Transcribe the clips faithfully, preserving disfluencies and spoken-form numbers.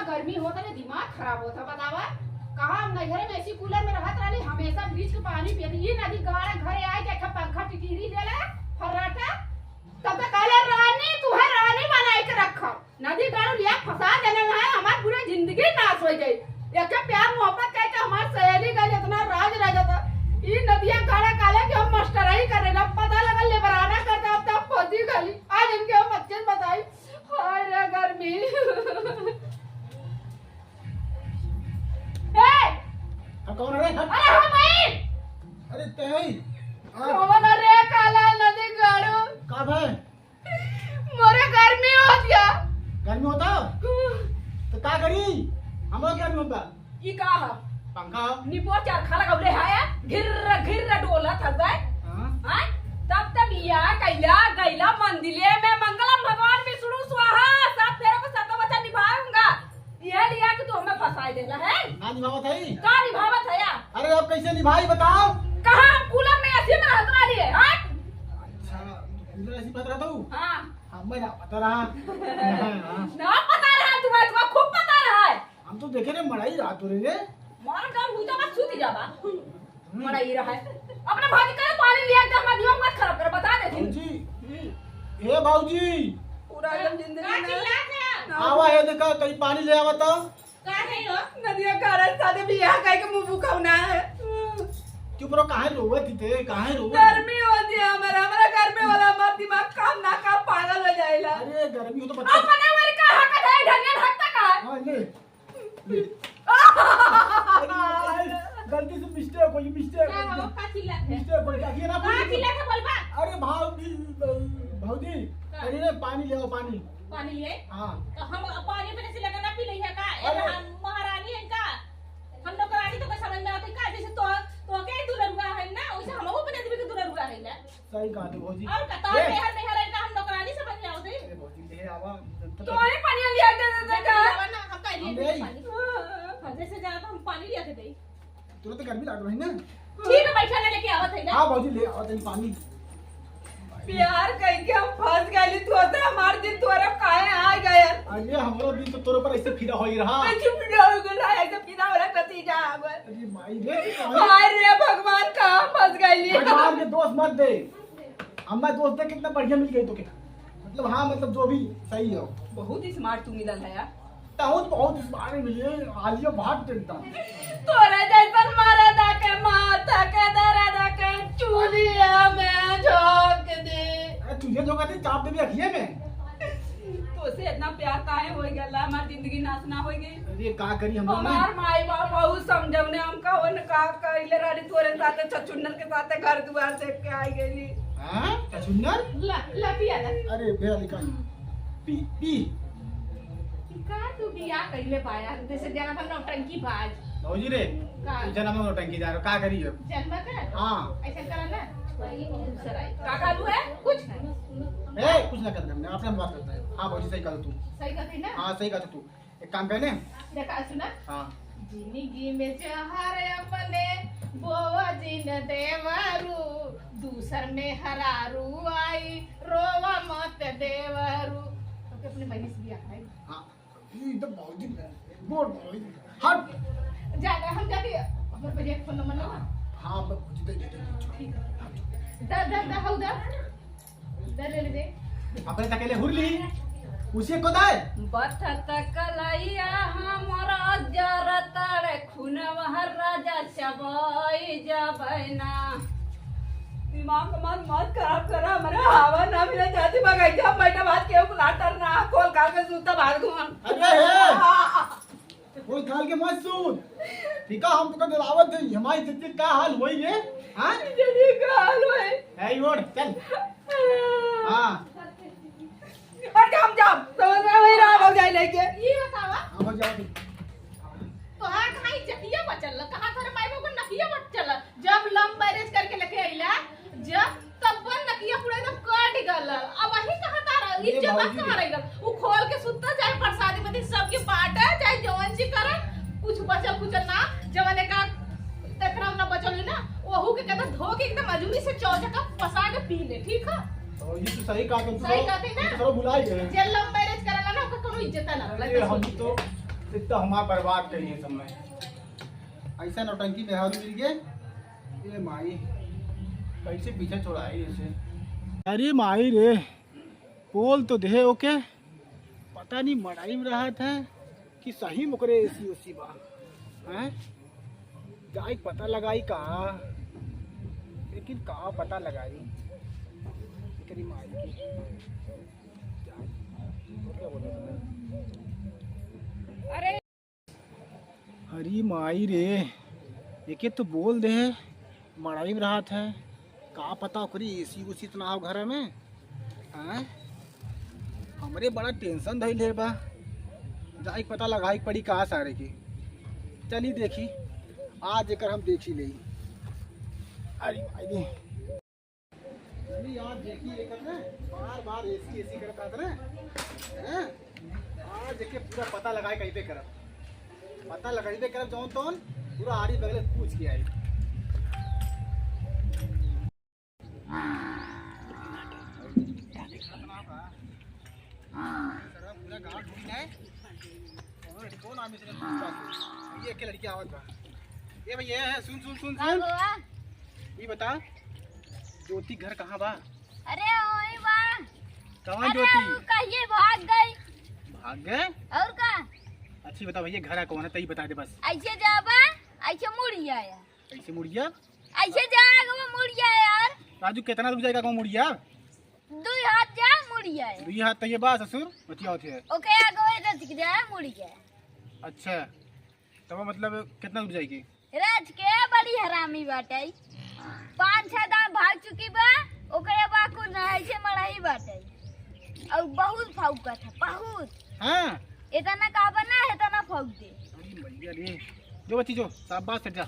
गर्मी होता ना, दिमाग खराब होता। बतावा, कहाँ हम नैहरे में एसी कूलर में रहत रहली, हमेशा फ्रिज के पानी पियत। ई नदी गाड़ा घरे आए के एक पंखा टिटिरी ले ले, फर्राटा, तब तक कहले, "रानी, तुहे रानी बनाए के रखब।" नदी गाड़ू लिया फंसा देले रहे, हमार पूरा जिंदगी नाश हो गई। एके प्यार मोहब्बत कह के हमार सहेली गई, इतना राज रह जाता। ई नदिया गाड़ा काले कि हम मास्टराई करे ना, पता लगल लेबराना करता, अब तब फंसी गई। आज इनके हम अच्छे से बताई। हाय रे गर्मी। ए! आ, कौन है रे? हट। अरे हम आई। अरे ते आई। आ। कौन रे काला नदी गाड़ू? का भाई? मोरे गर्मी होत या। गर्मी होता? तो का करी? हमरो गर्मी होता। ई का ह? पंखा। निपोर चरखा लगौले है, घिर्र घिर्र डोलत हवे। हाँ। हाँ? तब तब या कैला गैला मंदिले में मंगलम भगवान विष्णु स्वाहा, सब फेरों को सतवचन निभाऊंगा। ये लिया कि तू हमें फंसाए देला है। ना निभावत है। का निभावत है या? अरे अब कैसे निभाई बताओ? कहाँ हम कूलर में एसी में रहत रहली है, हट। अच्छा, कूलर एसी में रहत रहू? हाँ। हमें ना पता रहा। हाँ, हाँ। ना पता रहा तुम्हारे, तुम्हारा खूब पता रहा है। हम तो देखे रे मड़ई रात हो रही रे। मार डाल हुई तो बस सूती जाबा। हम्म। मड़ई रहा है। अपने भाभी का पानी लिया के हमारा दिमाग मत खराब कर, बता दे तू। भौजी। हम्म। हे भौजी। पूरा एकदम जिंदगी का में चिल्लात है? आवा है देखा, कहीं पानी ले आवा तो। का है यो? नदिया का रास्ता दे बियाह कह के मुंह भुकावना है। चुप रहो, काहे रोवत ही थे, काहे रोवत? गर्मी होती है हमारा, हमारा गर्मी वाला हमारा दिमाग काम ना काम पागल हो जाएला। अरे गर्मी हो तो बता। अपने मर का हक है, ढंगन हक तक है। हाँ, ले। ले। गलती से मिस्टेक हो गई, मिस्टेक का हो गई। हो, का चिल्लात है? मिस्टेक हो गई, ये ना का बोल। चिल्लात है, बोलबा? अरे भाभी, भौजी, का? अरे रे, पानी ले आओ, पानी। पानी लिए? हाँ। तो हम पानी अपने से लेकर ना पी लई है का? ए, अरे। हम महारानी है का? हम नौकरानी तो कोई समझ में आती का? जैसे तो, तो के दुलरुआ है ना, वैसे हम अपने आदमी के दुलरुआ है ना। सही कहा तू भौजी। और का? तो ए। मेहर, मेहर है का? हम नौकरानी समझ में आवती। अरे भौजी, ले आवा। तो अरे पानी लिया दे दे का? ना, हम का लिए हम ले आई। पानी? हाँ, जैसे जाना तो हम पानी लिया के दे। तुरंत गर्मी लाग रही ना। ठीक है, बैठा ना, लेके आवत है ना। हाँ भौजी, ले आवत है पानी। प्यार कह के हम फंस गइली, तू तो हमार दिन तोरे काहे आ गए? अरे हमरो दिन तो तोरे पर ऐसे फिदा होई रहा। ऐसे फिदा हो गइल, ऐसे फिदा हो रहा भतीजा हमर। अरे माई रे, तू काहे? अरे भगवान, कहाँ फंस गइली? भगवान के दोष मत दे, हमें दोष दे, कितना बढ़िया मिल गई तो के। मतलब हाँ, मतलब जो भी सही हो। बहुत ही स्मार्ट तू मिलल है यार। बहुत, बहुत स्मार्ट मिली है, आलिया भट्ट एकदम। तोरे जैसन मरदा के माथा के दर्द के चूल्हिया में झोंक दे। अरे चूल्हिया झोंका दे, चाप देबी अखिए में। तोसे इतना प्यार काहे होई गला, हमार जिंदगी नाश ना होई गई। अरे का करी हम लोग ना? हमार माई बाप बहुत समझौने, हम कौन का कइले रहली तोरे साथे, छछुन्नर के साथे घर दुआर देख के आई गइली। हाँ? छछुन्नर? ला, ला पिया ला। अरे बेरा निकाल। पी, पी। का तू बियाह कइले बा यार? जैसे जाना था नौटंकी बाज। भौजी रे, का? तू जना में नौटंकी जा रहा, का करी अब? जनबा का? हाँ। ऐसा करा ना, दूसरा आई। का कालू है? कुछ नहीं। ए, कुछ ना कर, हमने अपने बात करता है। हाँ भौजी, सही कहा तू। सही कहती ना? हाँ, सही कहा तू। एक काम कर ले। देखा, सुना? हाँ। जिंदगी में जहर अपने बोवा जिन देवरू, दूसर में हरारू आई, रोवा मत देवरू। तो के अपने मनीष भी आ है। हाँ। ई तो भौजी, बोल भौजी। हट। जा, जा, हम जाती, हमर भैया के फोन नंबर ना। हाँ, मैं भौजी दे, दे, दे, दे। ठीक है। दा, दा, दा, हौ दा। दा, ले ले दे। अपने तकेले हुरली। उसे को दाए। बथत कलैया हमर जरतड़ खूनवा राजा चबाई जबैना। दिमाग मत, मत खराब करा, हमरे हवा ना मिले जाती बगैचा में बैठा बात केहू को लाटर ना खोल काल के सूता भाग दूं हम। अरे हे! हाँ। कोई काल के मत सूत। ठीक है, हम तो डरावत है, हमारी इज्जत का हाल होई रे? हाँ? इज्जत का हाल होई। ए, उठ, चल। हाँ। और हम जाब, समझ में वही रहा भौजाई लेके। ये बतावा। हाँ, भौजाई। तोहार कहाँ इज्जतिया बचल? कहाँ तोरे माई बाप के नकिया बचल? जब love marriage करके लेके अइला, जब तब नकिया पूरा एकदम कट गल। अब वही कहाँ तारा? अरे इज्जत अब भौजी। कहाँ रह गल? उ खोल के सुत्ता, चाहे प्रसादी में दे, सबके बांटा, चाहे जवन जी करा, कुछ बचल कुचल ना, जवन एका तेकरा ना बचल हुई ना, ओहू के कहता धो के एकदम अजूरी से चौचका पसा के पी ले, ठीक है? और ये तो सही कहा, तुम तो सही सब, कहते तुम ना? तो सब भुला ही गए। जे love marriage करला ना, ओकर कोनो इज्जत ना रहला, अरे, तो हम सोच तो ले। इतना हमार बर्बाद करी है सब में। ऐसा नौटंकी मेहरारू मिल गए। ए माई, कैसे पीछे छोड़ाई इसे? अरे माई रे, बोल तो दे ओके। पता नहीं मड़ाई में रहत है कि सही में ओकरे एसी ओसी बा। हैं? जाई पता लगाई का, लेकिन का पता लगाई एकरी माई की। अरे माई रे, एके तो बोल दे, मड़ई में रहत है, का पता ओकरी एसी उसी तो ना हो घर में। हैं? हमरे बड़ा टेंशन धइल है बा, जाई पता लगाई पड़ी का सारे की। चली देखी, आज एकर हम देखी लेई। अरे माई रे। अरे यार, देखी ये कर ना, बार बार एसी एसी करत रहत ना, हैं? आज एके पूरा पता लगाए कइबे करब, पता लगाइबे करब जौन तौन, पूरा आड़ी बगले पूछ के आई। पूरा गाँव ढूंढ जाए, कौन आदमी से पूछता है? ये एक लड़की आवत बा। ये भैया है, सुन सुन सुन का सुन। बाबा? ये बता, ज्योति घर कहाँ बा? अरे वही बा। कौन अरे ज्योति? वो कहिए भाग गई। भाग गए? और का? अच्छी बता भैया, घर कौन है, तई बता दे बस। ऐसे जाबा, ऐसे मुड़ जाया। ऐसे मुड़ गया? ऐसे जाएगा वो मुड़ गया यार। राजू, कितना दूर जाएगा कौन मुड़ गया? दुई हाथ जा, मुड़ गया है। दुई हाथ तो ये बा ससुर, बतिया होती है। ओके, आगे वही रच के जाए, मुड़ गया। अच्छा, तब मतलब कितना दूर जाएगी? रच के बड़ी हरामी बाटे, पाँच छह दाम भाग चुकी बा, ओकरे बा कुल ना ऐसे मड़ाई बाटे, और बहुत फौकत है, बहुत। हाँ। इतना का बना, इतना फौक दे। अरे भैया रे, जो बच्ची जो, शाबाश, जा।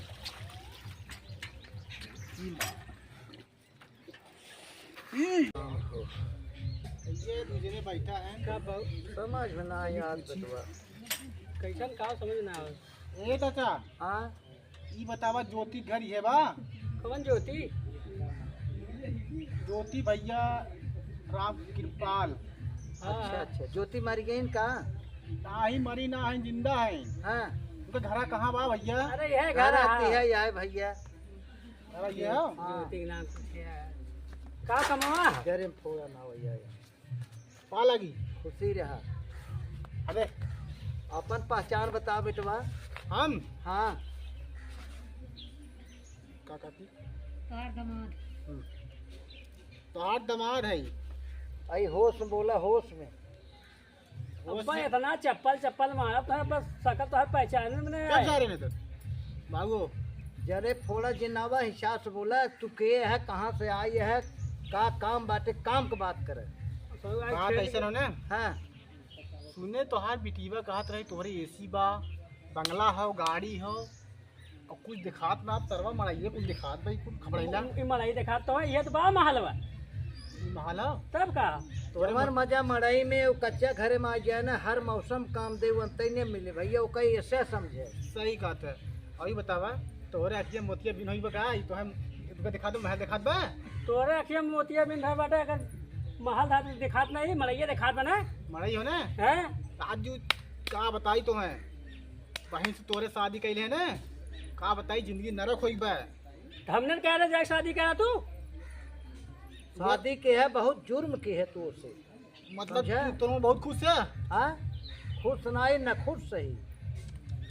ये दू जने बैठा है। का बाबू? समझ में ना आई यार, बचवा। कैसन का समझ ना आवे? ए चाचा। हाँ? ई बतावा, ज्योति घर ये बा? कौन ज्योति? ज्योति भैया, राम कृपाल। हाँ, अच्छा, हाँ। अच्छा, ज्योति मर गई का? ना ही मरी, ना ही जिंदा है। हाँ। उनका घरा कहाँ बा भैया? अरे, यह घर घर है। आती है, यह है भैया। अरे ये हो? हाँ। ज्योति के नाम से है। का कमावा? जरे में फोड़ा ना भैया। पा लगी। खुशी रहा। अबे। अपन पहचान बता बेटवा। हम? हाँ। का कहती? तोहार दमाद। हम्म। तोहार दमाद है। आई होश में बोला, होश में। अब्बा, इतना चप्पल चप्पल मारत है, बस सकल तो है, पहचान में नहीं आए। जा रहे नहीं तो बाबू। जरे फोड़ा जिनावा हिसाब से बोला, तू के है, कहाँ से आई है, का काम बाटे, काम के बात करे। बात ऐसे हो ना। हाँ। सुने तोहार बिटीवा कहत रही तोहरे एसी बा, बंगला हो, गाड़ी हो, और कुछ दिखात ना, अब तरवा मड़ाइए कुछ दिखात भाई, कुछ खबड़ैला। ई मड़ाई दिखात तो है, ये तो बा महलवा। ई महल है? तब का? तोरे जवन मजा मड़ाई में, वो कच्चा घरे में आ जाए ना, हर मौसम काम दे, वो अंतई ने मिले भैया, वो कहीं ऐसे समझे। सही कहत है। और ये बतावा, तोहरे अखिया मोतिया बिन होई बा का? ई तो हम, तुमका दिखा दो, महल दिखात बा? तोहरे अखिया मोतिया बिन है बाटे, अगर महल धात दिखात नहीं, मड़ाइया दिखात बा ना? मड़ाई हो ना? हैं? आज जो का बताई तो है, बहिन से तोरे शादी कइले है ना, का बताई, जिंदगी नरक होई बा। तो हमने कह रहे जाए शादी करा तू? शादी के है, बहुत जुर्म के है तू उसे। मतलब समझा? तू, तू बहुत खुश है? हाँ? खुश नाई, न खुश सही।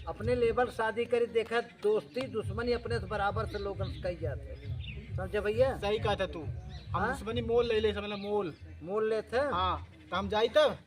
अपने लेवल शादी करी, देखा, दोस्ती दुश्मनी अपने से बराबर से लोगन से कही जाते। समझे भैया? सही कहता तू। हम हाँ? दुश्मनी मोल ले ले, समझ ला, मोल। मोल लेते हैं? हाँ, तो हम जाई तब?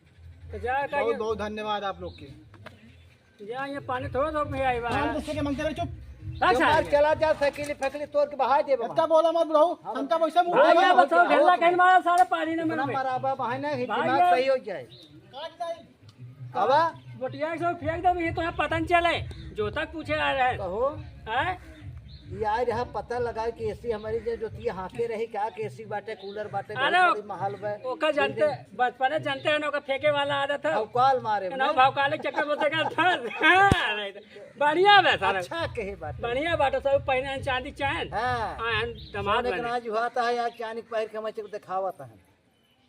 तो जा, बहुत, बहुत धन्यवाद आप लोग के। जा, ये पानी थोड़ा थोड़ा पियाई बा। हम दूसरे के मांगते रहे, चुप। अच्छा। चला जा, साइकिल फेंकली तोड़ के बहाय देबे। इतना बोला मत बुढ़ऊ, हाँ। हमका वैसे मुंह भाग जा, बस, ढेला कहीं मारा सारे पानी में इतना में। मराबा बहाय ना, भाग दिमाग जा। सही हो जाए। काट दे। हवा? बोटिया से फेंक दे, ये तो है पता नहीं चले। जो तक पूछे आ रहे हैं। कहो। हैं? ये आए रहा पता लगा कि एसी हमारी जो, जो ती हाथे रही का, कि एसी बाटे, कूलर बाटे, अरे, बहुत बड़ी महल बा। ओका जानते, बिल्डिंग। बचपने जानते हैं ना, ओका फेंके वाला आदत है। भौकाल मारे ना, में। भौकाल के चक्कर में ओका धर। हाँ, अरे, बढ़िया बा सारा। अच्छा कहे बात। बढ़िया बात, सब पहने हैं चांदी चैन। हाँ। हाँ, हम दमाद सोने के बने। नाज हुआ था यार, चांदी के पहिर के हमें चक दिखावत है।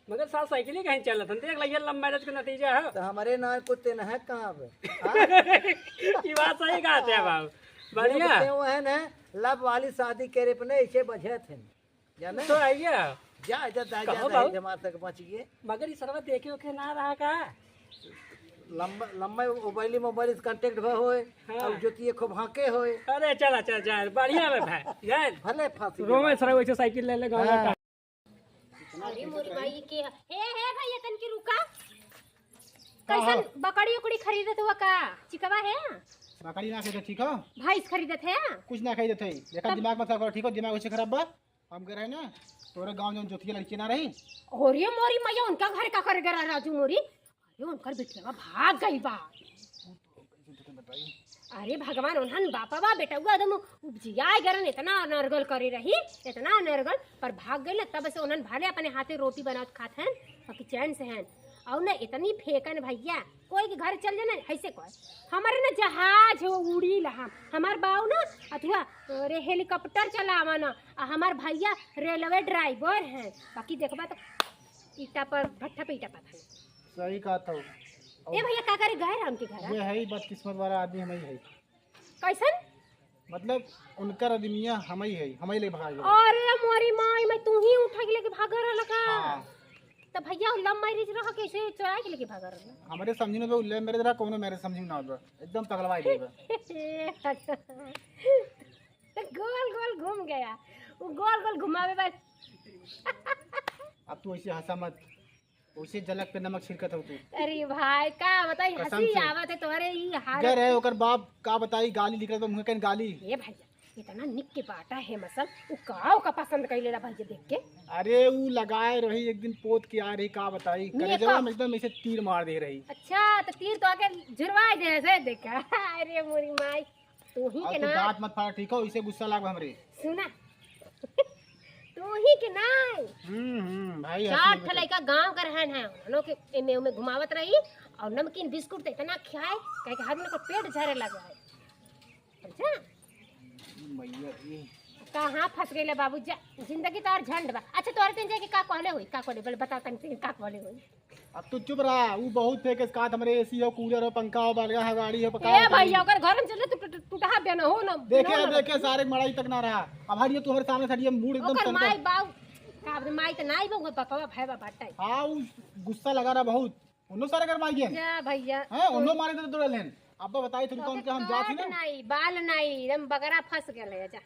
मगर साहब, साइकिल ही कहीं चलत हन, देख ला, ये love marriage का नतीजा है। तो हमरे नाम कुत्ते न है कहाँ पे? हाँ? ये बात सही कहते हैं बाबू। बढ़िया। वो है ना, love वाली शादी करे पे नहीं, इसे बझे थे। जाने? तो आइए। जा, जा, जा, जा, कहो दहेज बाबू। हमार तक बच गए। मगर ये सरवा देखे ओखे ना रहा का? लंबा, लंबा मोबाइल, मोबाइल से contact भा होए, हाँ। और जोतिए खूब हाँके होए। अरे चला, चल, जा, बढ़िया में भाई, जा। भले फांसी रोवे के सरवा वैसे साइकिल ले ले गाँव हाँ। का। अरे मोरी माई के, हे, हे भैया तनकी रुका। का कैसन हो? बकरी उकरी खरीदत हुआ का? चिकवा है? बकरी ना खरीदत, ठीक हो? भैंस खरीदत है? कुछ ना खरीदत है। देखा तब दिमाग मत खराब करो, ठीक हो? दिमाग वैसे खराब बा। हम कह रहे ना, तोरे गाँव जौन जोतिया लड़की ना रही। अरे मोरी मैया, उनका घर का करे गरा राजू मोरी? अरे उनकर बिटिया भाग गई बा। अरे भगवान, उन्हन बापा बा बेटउआ एकदम उपजियाए गरन, इतना अनर्गल करे रही, इतना अनर्गल, पर भाग गई ना, तब से उन्हन भले अपने हाथे रोटी बनात खात हैं, बाकी चैन से हैं। और ना इतनी फेंकन भैया, कोई के घर चल जाना, ऐसे कोई हमारे ना जहाज हो उड़ी ला हम, हमार बाऊ ना अथुआ, अरे helicopter चलावा ना, आ हमार भैया रेलवे driver हैं, बाकी देखबा तो ईटा पर भट्ठा पे ईटा पाथन। सही कहत हो। ए भैया, का करे गए राम के घर? ये है ही बदकिस्मत वाला आदमी, हम ही है। कैसन? मतलब उनकर आदमिया हम ही है, हम ही ले भाग गए। अरे मोरी माई, मैं तू ही उठा के लेके भाग रहल का? हाँ। तो भैया love marriage रहा, कैसे चोरा के लेके भाग रहल? हमरे समझी ना तो love marriage रहा, कोनो marriage समझी ना बा। एकदम पगलवाई गई बा। तो गोल गोल घूम गया, वो गोल गोल घुमावे बस। अब तू ऐसे हंसा मत, वैसे जलक पे नमक छिड़कत हो तू। अरे भाई, का बताई, कसम हंसी से। आवत है तोहरे ई हालत। गर है, ओकर बाप का बताई, गाली निकलत बा मुँह कन गाली। ए भैया, इतना निक के बाटा है मसल, उ का ओका पसंद कई लेला भैया देख के? अरे उ लगाए रही, एक दिन पोत के आ रही, का बताई, निक कलेजवा का? में एकदम ऐसे तीर मार दे रही। अच्छा, तो तीर तो आके झुरवाए दे से देखा। अरे मोरी माई, तू ही और के तू ना। दांत मत फाड़, ठीक हो? इसे गुस्सा लाग हमरे। सुना। तू ही के नाई। हम्म, हम्म, भाई, चार हंसी ठे लइका गांव के रहन है, उन्हों के एमे ओमे घुमावत रही और नमकीन बिस्कुट तो इतना खियाए, कहे कि हर उनका पेट झरे लगा है। अच्छा? मैया रे। कहाँ फंस गइले बाबू? जा, जिंदगी तो और झंड बा। अच्छा, तोरे तीन जाके का कहले होई? का कहले? बोले, बता तनी, का कहले होई? अब तू चुप रहा, उ बहुत फेंके, कात हमरे एसी हो, कूलर हो, पंखा हो, बलगा हो, गाड़ी हो, पका ए हो, भैया, ओकर घर में चले, तू टूट-, टूटहा बेन हो ना, देखे, बेन हो ना। देखे, सारे मड़ाई तक ना रहा। अब हटिए, तू हमरे सामने से हटिए, मूड एकदम ओकर तंग माई कर। बाऊ, का अपने माई त नाई बा, ओकर बापवा भाई बा बाटे। हाँ, उ गुस्सा लगा रहा बहुत। उन्हों सारे घर माई गए। जा भैया। हाँ, उन्हों मारे तो दौड़ल हैं। अब बताई तुम ओकर कौन के हम जात ही काट ना। नाई, बाल नाई, एकदम बगरा फंस गल है, जा।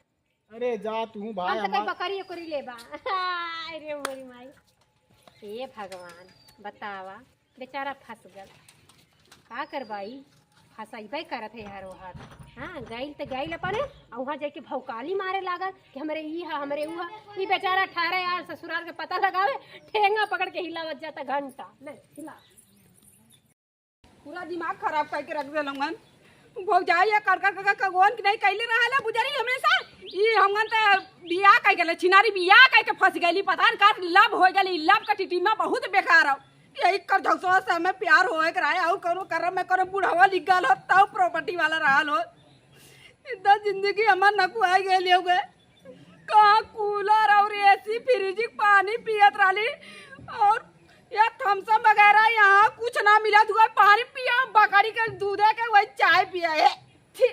अरे जा तू भाई हम तो कहीं हमार बकरी उकरी लेबा। अरे मोरी माई। हे भगवान, बतावा, बेचारा फंस गल। का करबाई? फंसइबे करत है हर ओहर। हाँ, गइल त गइल अपने, आ उहाँ जाके भौकाली मारे लागल कि हमरे ई ह, हमरे ऊ ह। ई बेचारा ठारे आल ससुराल के पता लगावे, ठेंगा पकड़ के हिलावत जाता घंटा। ले, हिला। पूरा दिमाग खराब करके रख देल हमन। भौजाई या कर कर कर कर कगोन के नहीं कैले रहला बुजरी हमरे से। ई हमन त बियाह कइ गेले, छिनारी बियाह कइ के फंस गइली, पता न का लब हो गइली, लब का टिटिमा बहुत बेकार हो। यही कर झौसवा से हमें प्यार होए के रहे, और कौनो करम में कौनो बुढ़ावा लिख गल हो, तब property वाला रहल हो। इतना जिंदगी हमार नकुआई गइल हो गए। कहाँ कूलर और एसी, फ्रिज के पानी पियत रहली और या थम्सअप वगैरह यहाँ कुछ ना मिला। दुआ पानी पिया, बकरी के दूधे के वही चाय पिया है। छी,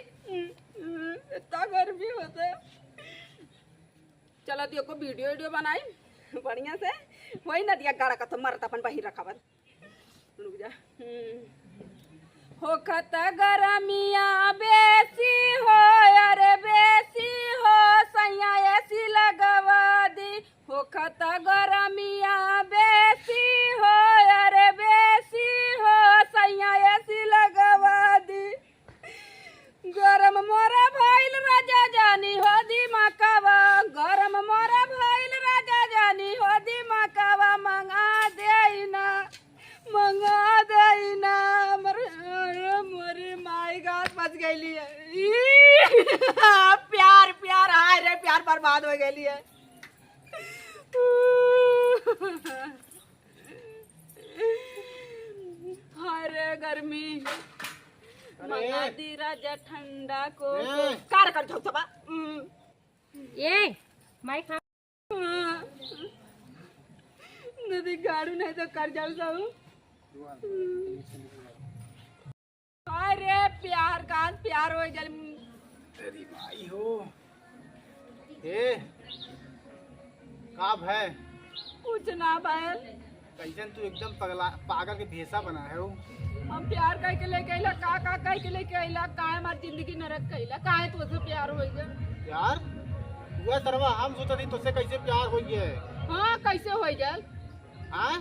इतना गर्मी होता है। चलो दियो को वीडियो वीडियो बनाई बढ़िया से। वही नदिया गाड़ा का तो मरत अपन बही रखावत। रुक जा। हम्म। होखत गरमिया बेसी हो, अरे बेसी हो, सैया एसी लगवा दी। होखत गरमिया बेसी हो, अरे बेसी हो, सैया एसी लगवा दी। गरम मोरा भइल राजा जानी हो दिमागवा, गरम मोरा भइल राजा जानी हो दिमागवा, मंगा देइना, मंगा देइना। हमर, अरे मोरी माई गात बच गइली है। ई, प्यार, प्यार, हाय रे, प्यार बर्बाद हो गइली है। हाय रे गर्मी। अरे। मंगा दी राजा ठंडा को। ए। कार कर झोंक बा। हम्म। ए, माई खा। नदी गाड़ू नहीं तो कर जाऊ जाऊ। अरे प्यार का प्यार हो गल। तेरी माई हो। ए, का भय? कुछ ना भय। कैसन तू एकदम पगला, पागल के भेसा बना है हो। हम प्यार कह के लेके अइला, का, का कह के लेके अइला, काहे हमार जिंदगी नरक कइला, काहे तोसे प्यार होइ गया? यार, वह सरवा हम सोचत ही तोसे कैसे प्यार होइ गया है। हाँ, कैसे होइ गया? हाँ?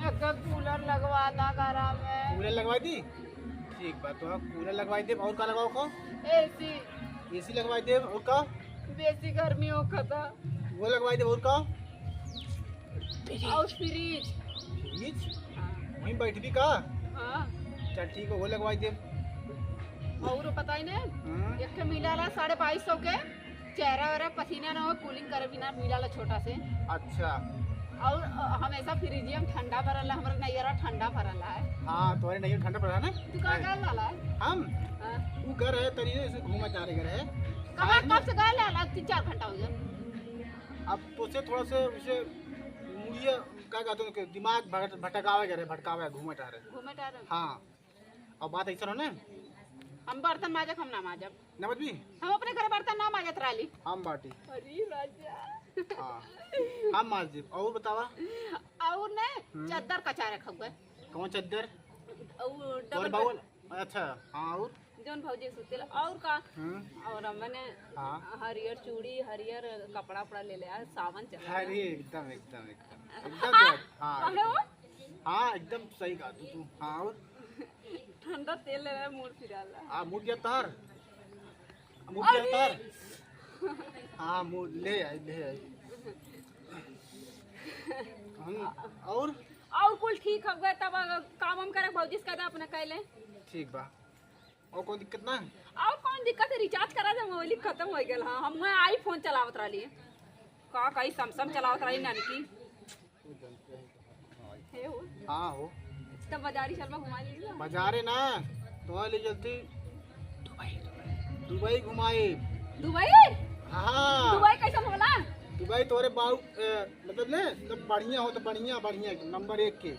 अगर कूलर लगवा दा घरा में। कूलर लगवा दी? ठीक बा, तो हम कूलर लगवाई देब। और का लगवाओ को? एसी। एसी लगवाई देब। और का? बेसी गर्मी होखता। वो लगवाई देब। और का? और फ्रिज। फ्रिज? हाँ। वहीं बैठबी का? हाँ। चल ठीक है, वो लगवाई देब। और पता ही नहीं, हम्म। एक ठे मिला ला साढ़े बाईस सौ के। चेहरा वेहरा पसीना ना हो, कूलिंग करे बिना मिला ला छोटा से। अच्छा। और, अ, हमेशा फ्रिजिया में ठंडा भरल है, हमरा नैयरा ठंडा भरल है। हाँ, तोहरे नैयरा ठंडा भरल है ना? तू कहाँ है? गल रहला है? हम? हाँ। तू घर है, तनी से घूमा चारे घर है। कहाँ, कब से गल रहला? तीन चार घंटा हो गया। अब तोसे थोड़ा से उसे मुड़िया, का कहते हैं, दिमाग भट-, भटकावे घर है, भटकावे, घूमा चारे। घूमा चारे? हाँ। अब बात ऐसा हो ना। हम बर्तन माजब, हम ना माजब। ना माजबी? हम अपने घर बर्तन ना माजत रहली। हम बाटी। अरे राजा। हाँ। हम माज देब। और बतावा। और ने हम्म। चद्दर कचा रखा हुआ है। कौन चद्दर? और तोरे डबल बाउल? अच्छा, हाँ, और? जौन भौजी सुतेला, और का? हम्म। और मने हाँ। हरियर चूड़ी, हरियर कपड़ा उपड़ा ले ले, आज सावन चला है। अरे, एकदम, एकदम, एकदम। एकदम हाँ, बात। हाँ, काहे एकदम। हो? हाँ, एकदम सही कहा तू, तू। हाँ, और? ठंडा तेल ले रहा है, मूड फिराला। आ, मूड गया तार? मूड गया अरे! तार? हाँ, मूड ले आई, ले आई। हम, और? और कुल ठीक हो गए, तब अगर काम हम करे, भौजी से कह दे अपने कैले। ठीक बा। और कोई दिक्कत ना है? और कौन दिक्कत है? रिचार्ज करा दे, मोबाइल खत्म हो गया। हाँ, हम वहाँ आईफोन चलावत रहली। का कही, सैमसंग चलावत रहली नानकी। हे हो। हाँ हो। तब बाजारी चलबा, घुमा लीजिए। बाजारे ना, तो ले चलती दुबई, दुबई घुमाए। दुबई? हाँ। दुबई कैसन होला? दुबई तोरे बाऊ, ए, मतलब ने, एकदम बढ़िया हो तो बढ़िया, बढ़िया, नंबर एक के।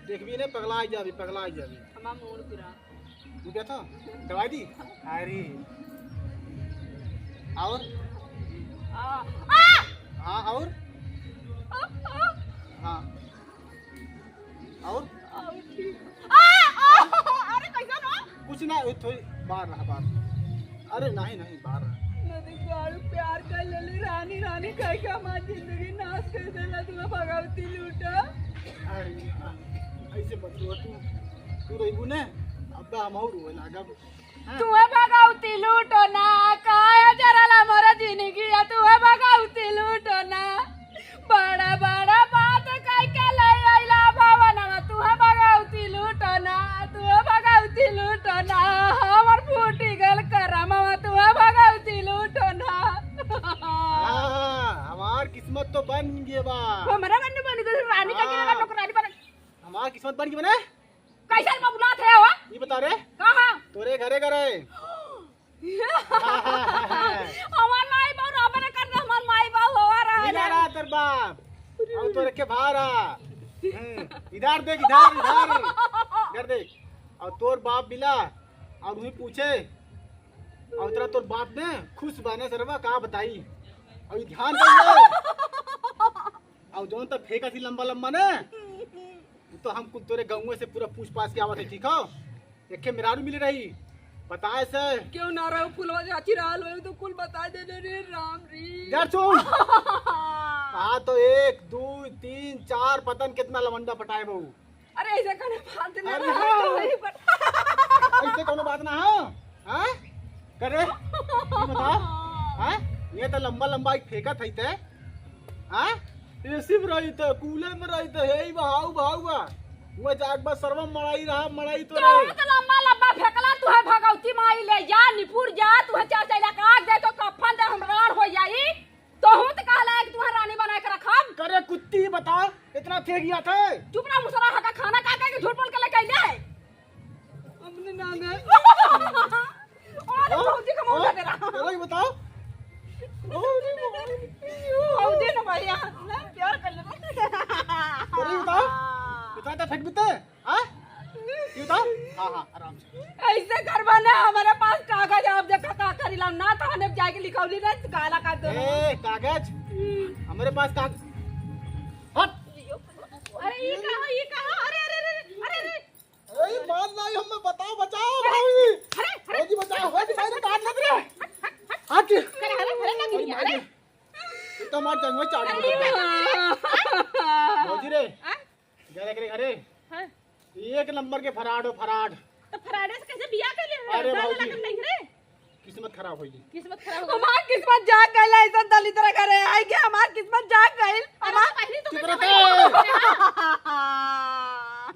देखबी ने, पगला जाबी, पगला जाबी। हमार मूड फिरा। तू क्या था? दवाई दी? अरे। और? आ, आ! हाँ, और? आ, आ! हाँ। और? और ठीक। आ, आ! अरे, कैसा ना? कुछ ना, वो थोड़ी बाहर रहा, बाहर। अरे, नहीं, नहीं, बाहर रहा। नदी गाड़ू प्यार कर लेली, रानी, रानी कह के हमार जिंदगी नाश कर देला, तुम्हें भगवती लूटा। अरे, ऐसे मत रो तू। तू रोइबू ने, अब हम और रोए लागब। हाँ। तुहे भगवती लूटो ना, काहे जरल हमर जिंदगी, तुहे भगवती लूटो ना। बड़ा बड़ा बात कह के ले अइला भवनवा, तुहे भगवती लूटो ना, तुहे भगवती लूटो ना। हमर फूटी गल करमवा, तुहे भगवती लूटो ना। हाँ, हमार किस्मत तो बन गए बा। हमरा बन बन गए, रानी का हाँ। नौकरानी बन। हमार किस्मत बन गए बने। कैसन बबुलात है हो? ई बता रे। कहाँ? तोरे घरे घरे। हमार माई बाबू ना बने कर दे, हमार माई बाबू हवा रहा मिला है। रहा तेर बाप। और तोरे के भारा। हम्म, इधर देख, इधर, इधर। इधर देख। और तोर बाप मिला। और वही पूछे। और तेरा तोर बाप ने खुश बने सरवा का बताई। और ये ध्यान कर लो। और जौन तो फेंका थी लंबा लंबा ने। तो हम कुल तोरे गाँव से पूरा पूछ पाछ के आवत है, ठीक हो? एके मेहरारू मिले रही, बताए से। क्यों ना रहो, फुलवा चाची रहल हो तो कुल बता दे रे राम री। यार सुन। हाँ, तो एक, दो, तीन, चार, पता न कितना लवंडा पटाए बहू। अरे, ऐसे कने बात ना अरे, रहे, हाँ। तो वही पर। ऐसे कोनो बात ना हो, हाँ? करे, ये बताओ, हाँ? ये तो लंबा लंबा एक फेंकत है ते, हाँ? एसी में रही त, कूलर में रही त, हे ही बहाऊ, बहाऊ बा। वो जाग बा, सरवा मड़ाई रहा, मड़ाई तो तो रहे। तो लंबा लंबा फेंकला, तुहे भगवती माई ले जा, निपुर जा, तुहे चार चार लाख आग दे, तो कफन दे, हम राड़ हो जाई। तो हम तो कहला है कि तुहे रानी बना के रखब। करे कुत्ती, बताओ, इतना फेंक गया था। चुप रहा, मुसरा हका खाना का, का के झूठ बोल के लेके अइले है। अपने नाम है। और ओ, भौजी का मौका ओ, दे रहा। चलो ये बताओ। ओ, नहीं, नहीं। भौजी ना भैया, ना प्यार कर ले। अरे, बताओ। इतना तो फेंक देते, हाँ? ये बताओ। हाँ, हाँ, आराम से। ऐसे करबा ना, हमारे पास कागज है, अब देखा का करी ला, ना थाने जाके लिखौली ना, काला का दो। ए, कागज? हमारे पास काग-, हट। अरे, ये कहाँ, ये कहाँ? अरे, अरे, अरे, अरे, अरे। अरे, ये बात नहीं, हमें बताओ, बचाओ, अरे, भाई। अरे, अरे। भौजी, बचाओ, भौजी, भाई ने काट लेत रे। हट, हट, हट। हट। अरे, अरे, अरे, लगी, अरे, अरे। इतना मार जाऊंगा, चाट अरे, दूंगा। हाँ। भौजी रे, हाँ? जा देख रे घरे। हाँ। एक नंबर के फराड हो, फराड। तो फराडे से कैसे बियाह कर ले? अरे दादा भौजी। लगन नहीं रे। किस्मत खराब होई। किस्मत खराब हो गई। हमार किस्मत जाग गइल, ऐसा दलिद्र घरे आई के हमार किस्मत जाग गइल। अरे हमार तो पहली तो चुप कुछ रहते। नहीं बोला।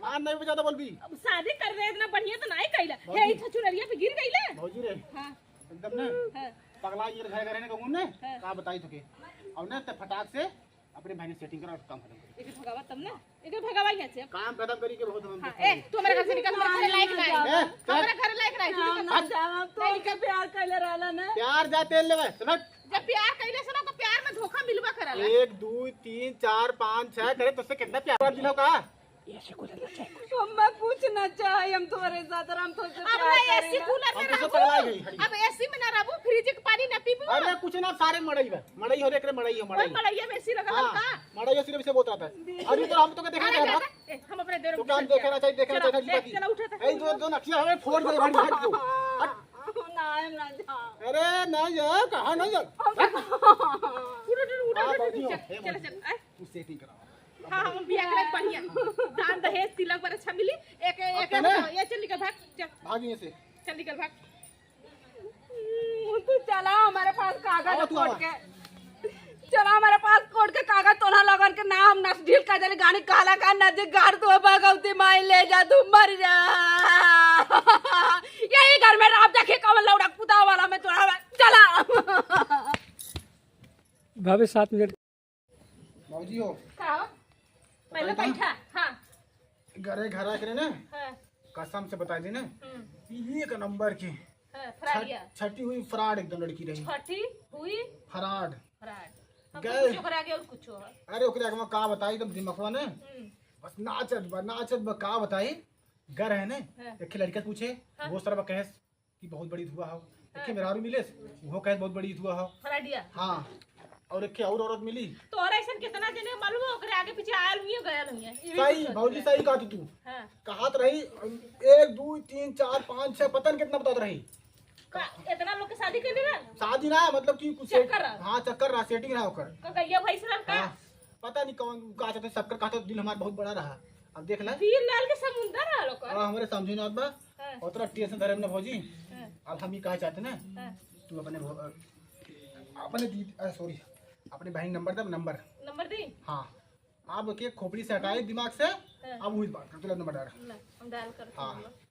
मान नहीं बजाता बोल भी। अब शादी कर रहे इतना बढ़िया तो नहीं कैला। भौजी। हे इतना चुनरिया पे गिर गइले। भौजी रे। हाँ। एकदम ना। हाँ। पगला ये घर घरे ने कहूँ ने। हाँ। का बताई तोके। और ना ते फटाक से अपने भाई ने सेटिंग करा और काम खत्म कर। एके भगावा तब ना, एके भगावा यहाँ से। काम खत्म करी के बहुत हम हाँ, देखते ए, हैं। तू हमारे घर से निकल, हमारे घर लायक ना है। ए, हमारे घर लायक ना है, तू हम निकल। ना जाब, हम तो नहीं निकल। प्यार कैले रहला ना। प्यार जा तेल लेवे, समझ? जब प्यार कैले से ना तो प्यार में धोखा मिलबा करला। एक, दो, तीन, चार, पाँच, छह, करे तुझसे कितना प्यार दिलो का? अम्मा कुछ ना चाहे, हम तुम्हारे साथ रह, हम तुझसे अब प्यार ना करेला। एसी कूलर में हम तुझसे रहबू। पगला गई, हट। अब एसी में ना रहबू, फ्रिज के पानी ना पीबू। अरे कुछ ना, सारे मड़ई बा। मड़ई हो रे, एकरे मड़ई हो, मड़ई। मड़ई में एसी लगल हाँ, का? मड़ई हो सिर्फ इसे बोलत रहता है। अरे तो हम तो के देखा अरे, नहीं था। ए, हम अपने देवर तो के क्या हम साथ देखे ना चाहिए, देखना चलो, चाहिए, ए, बाकी। चलो, उठो, उठो। ए, जो, जो नक्शा हमें फोड़ दे, भाई, हट को। हट। ना, हम ना जाओ। अरे, ना जाओ, कहाँ ना जाओ? उठो, उठो, उठो, हाँ, उठो, बाकी हो, चल, ए, चल, बाकी। चल, ए। तू सेटिंग करा। हाँ, हम बियाह करे बढ़िया। दान दहेज तिलक पर अच्छा मिली। एक, एक, अब तो ना। ये चल निकल भाग, चल। भाग यहाँ से। चल निकल भाग। तू चला, हमारे पास कागज आवा, है तू कोर्ट आवा। के। चला, हमारे पास कोर्ट के कागज, तोहरा लोगन के नाम नस ढील कर देले, गाड़ी काला का नदी गाड़ दो, भगवती माई ले जा, तू मर जा। यही घर में राम देखे कवन लौड़ा कुदा वाला में तोरा चला। भाभी, सात मिनट। भौजी हो। का हो? पहले बताई बैठा, हाँ। घरे घर आके ना, हाँ। कसम से बता दी ना, हम्म। एक नंबर की हाँ, फराडिया। छट-, छटी हुई फराड एकदम लड़की रही। छटी हुई? फराड। फराड। हम गए। तो कुछ ओकरे आगे और कुछ हो। अरे ओकरे आगे में का बताई, एकदम दिमागवा ने। हम्म। बस नाचत बा, नाचत बा, का बताई। घर है ने, हाँ। एक लड़का पूछे, हाँ। वो सरवा कहे कि बहुत बड़ी धुआ हो। हाँ। एक मेहरारू मिलेस, वो कहे बहुत बड़ी धुआ हो। फराडिया। हाँ। और एक और औरत मिली। तो और ऐसन कितना जने मालूम है, ओकरे आगे पीछे आयल हुई है, गयल हुई है। ये भी सही, कुछ भौजी होता है। सही कहत तू। हाँ। कहत रही, एक, दो, तीन, चार, पाँच, छह, पता नहीं कितना बतात रही। का, इतना लोग के शादी कर लेगा? शादी ना, मतलब कि कुछ चक्कर सेट-, रहा। हाँ, चक्कर रहा, सेटिंग रहा ओकर। का गैया भैंस रहा का? हाँ। पता नहीं कौन, का चाहते, शक्कर कहते, दिल हमार बहुत बड़ा रहा। अब देख ले। दिल लाल के समुंदर रहा ओकर। हाँ, हमरे समझे ना बा। हाँ। उतना टेंशन धरे ना भौजी। हाँ। अब हम ही कहा चाहते ना, हाँ। तू अपने भो-, अपने दी-, अ, सॉरी, अपने बहन नंबर दे, नंबर। नंबर दी? हाँ। अब के खोपड़ी से हटाए दिमाग से, हाँ। अब वही बात कर, चलो नंबर डाल। ना, हम डायल करते हैं हाँ। नंबर।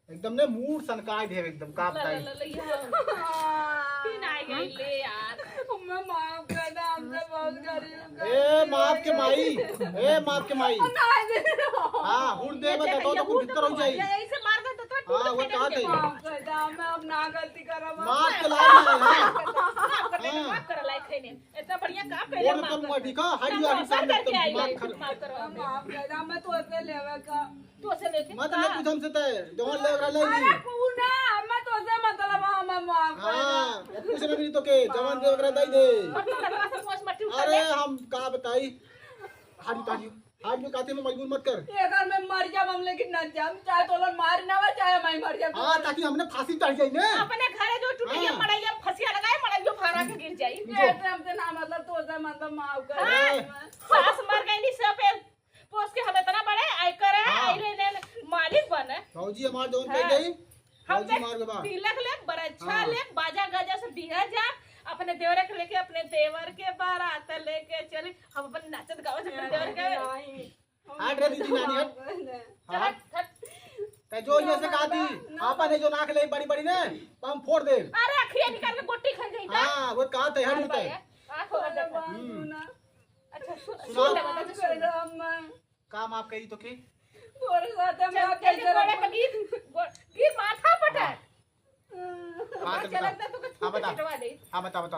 एकदम ने मूड सनकाए दे एकदम, का ला, बताई? ला, ला, ला, ये हाँ। फिर आ गई ले यार। अम्मा माफ कर दे, हमसे बहुत गरीब कर ए, माफ के माई, ए, माफ के माई। ना दे। हाँ, हुर दे ये में देखो तो ये कुछ भूत भीतर हो जाई। ये ऐसे मार दे तो थोड़ा हाँ, टूट वो फूट कहा जाए। थे। माफ कर दे, मैं अब ना गलती करब। माफ के लायक नहीं है। माफ कर दे, हाँ। माफ कर लायक है नहीं। इतना बढ़िया काम वो कैले तो माफ तुम कर। अभी का, हट हम गया, तो इंसान सर एकदम करके आई दिमाग है, खराब। माफ करो। माफ कर दे, मैं तो ऐसे लेवे का। तू ऐसे लेके मत का? ले कुछ हमसे तय, जवान ले रहा ले अरे ली। पूना, मैं तो से मतलब हम, हम माफ कर दे। हाँ, कुछ नहीं तो के, जवान दे रहा दे दे। और तो लगवा से पोस्ट मत उठा अरे ले। हम का बताई? हारी तारी, हारी में कहते में मजबूर मत कर। ये घर में मर जाब हम, लेकिन ना जाब, चाहे तो लोग मार ना आवे, चाहे मैं मर जाब। हाँ, ताकि हमने फांसी चढ़ जाए ना। अपने घरे जो टूट गया, हाँ। मड़ैया फंसिया लगाए, मड़ैया फारा के गिर जाई। जो। ये तो हमसे ना मतलब, तो से मतलब माफ कर हाँ, दे। सास मर गई नी, सब पोस के हम इतना बड़े आय करे, हाँ। आय ले, ले, ले, मालिक बने। भौजी हमार जौन हाँ। कह गई, हम भौजी देख, मार के बा। तिलक ले, बरच्छा हाँ। ले, बाजा गाजा से बिहा जा, अपने देवर के लेके, अपने देवर के बारात लेके चली। हम अपन नाचत गावत अपने देवर के। नहीं। हट रे दीदी, नानी हट। हाँ, हट। हट, हट। ते जो ये से कहा थी, आपन है जो नाक ले बड़ी बड़ी ने, हम फोड़ दे। अरे अखिया निकाल के गोटी खा जाई ता। हाँ, वो कहा थे, हट अरे ते। भाई, आँख हो गया। हम्म। अच्छा, सुन, सुनाओ। सुन ले, बता, सुन। का माफ करी तो के? तोरे साथ हम चल, माफ चल, कैसे गोड़े रखब? पे गिर, गो-, गिर माथा पटा। हाँ। हाँ, हाँ, चल, चल, बता। तो कुछ हाँ, बता। पिटवा दे। हाँ, बता, बता।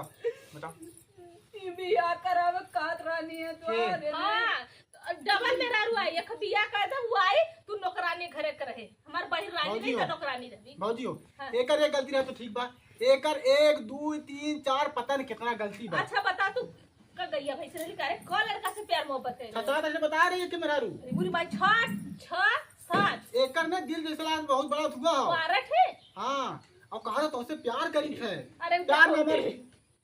बता। ई बियाह करावे कहत रहनी है तो के? आ रे हाँ, तो डबल मेहरारू आई, एक बिया कर दे, वो आई, तू नौकरानी घरे के रहे। हमार बहिन रानी भौजी नहीं हो। तो नौकरानी रही। भौजी हो, हाँ। एकर एक गलती रहे तो ठीक बा, एकर एक, दू, तीन, चार, पता नहीं कितना गलती बा। अच्छा बता, तू का गैया भैंस रहली का रे? का लड़का से प्यार मोहब्बत करे? छह सात ऐसे बता रही है कि मेहरारू। अरे बुरी माई, छह, छह, सात। एकर में दिल जैसे लाल बहुत बड़ा हुआ हो। बारह है। हाँ, और कहा तो उससे प्यार करी है। अरे प्यार में मर,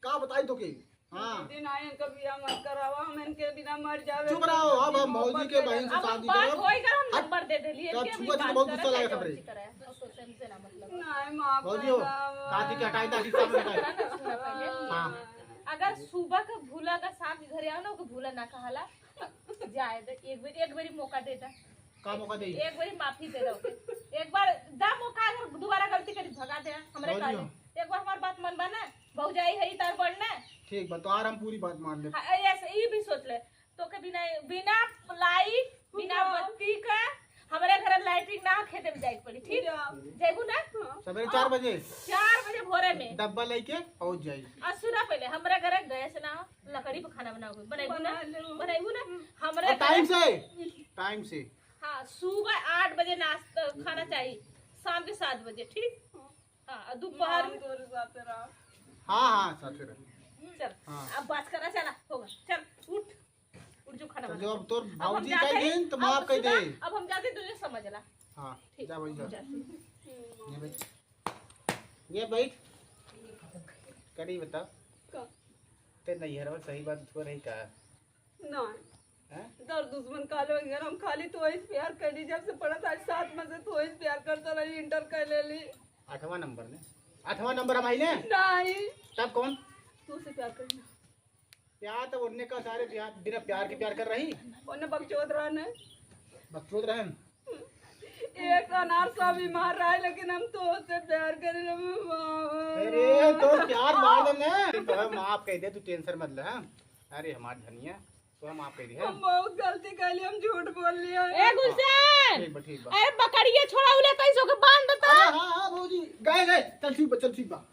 का बताई तो के? हाँ। दीदी, ना इनका बियाह मत करावा, हम इनके बिना मर जावे। चुप रहो, अब हम भौजी के बहन से अब शादी बात करब। होई कर हम हट। नंबर दे देली, तब इनके अभी छुआ छुआ बात बहुत गुस्सा करे, लगे खबरे। चिंता रहे, तो सोचे हमसे ना मतलब। नहीं, माफ भौजी हो, कर दो। काकी के हटाई, दादी सामने हटाई। सुना पहले। हाँ। अगर सुबह के भूला का शाम के घरे आओ ना, ओके भूला ना कहाला। जाए दे, एक बेर, एक बेरी मौका दे दा। का मौका दे? एक बारी माफी दे दो। एक बार दा मौका, अगर दोबारा गलती करी, भगा दे, हमरे भौजी काले। हो। एक बार हमार बात मन बा ना, भौजाई है, ई तार बढ़ ना। ठीक बा, तो आर हम पूरी बात मान ले। हाँ, ऐसे ई भी सोच ले, तो के बिना, बिना लाइट, बिना बत्ती का हमरे घर लाइटिंग ना हो, खेते में जाए के पड़ी, ठीक? जा। जाइबू ना? हाँ। सवेरे चार बजे। चार बजे भोरे में। डब्बा लेके पहुंच जाई। और सुना पहले, हमरे घर गैस ना हो, लकड़ी पे खाना बनाओगे, बनाइबू ना? बना लेबू। बनाइबू ना? हम्म। हमरे और टाइम घर से, टाइम से। हाँ, सुबह आठ बजे नाश्ता, खाना चाहिए, शाम के सात बजे, ठीक? हाँ, और दोपहर हम में तोरे साथे रहो। हाँ, हाँ, साथे रहो। चल, हाँ। अब बात करा, चला, होगा, चल, उठ, उठ जो खाना तो बना। जो अब तोर अब हम भौजी जाते कह हैं, देन, तो अब माफ कह सुना, दे। अब हम जाते, तुझे समझ ला। हाँ, ठीक, जा भाई, हम जा। जाते हैं। ये बैठ, ये बैठ। करी बता, का? ते नैहर में सही बात थो रही का? नहीं। हैं? दर दुश्मन कालो यार, हम खाली तो वही प्यार करी, जब से पढ़त आज साथ में से तो वही प्यार करता रही, इंटर कर ले ली। आठवां नंबर ने? आठवां नंबर हम आइले? नहीं। तब कौन? तू से प्यार करना। प्यार तो उनने का सारे प्यार, बिना प्यार के प्यार कर रही। उन्हें बकचोद रहने। बकचोद रहन? एक अनार सा बीमार रहा है, लेकिन हम तो उससे प्यार करें ना, मामा। अरे, तो प्यार मार देना। तो हम माफ कह दे, तू टेंशन मत ले, हाँ? अरे, हमार धनिया, तो हम माफ कह दे, हाँ? हम बहुत गलती कर ली, हम झूठ बोल लिया। ए, गुलशन! ठीक बा, ठीक बा। अरे, बकरिया छोड़ा, उले कहीं से ओके बांध देता। अरे, हाँ, हाँ, भौजी, गए, गए। चल, ठीक बा, चल, ठीक बा।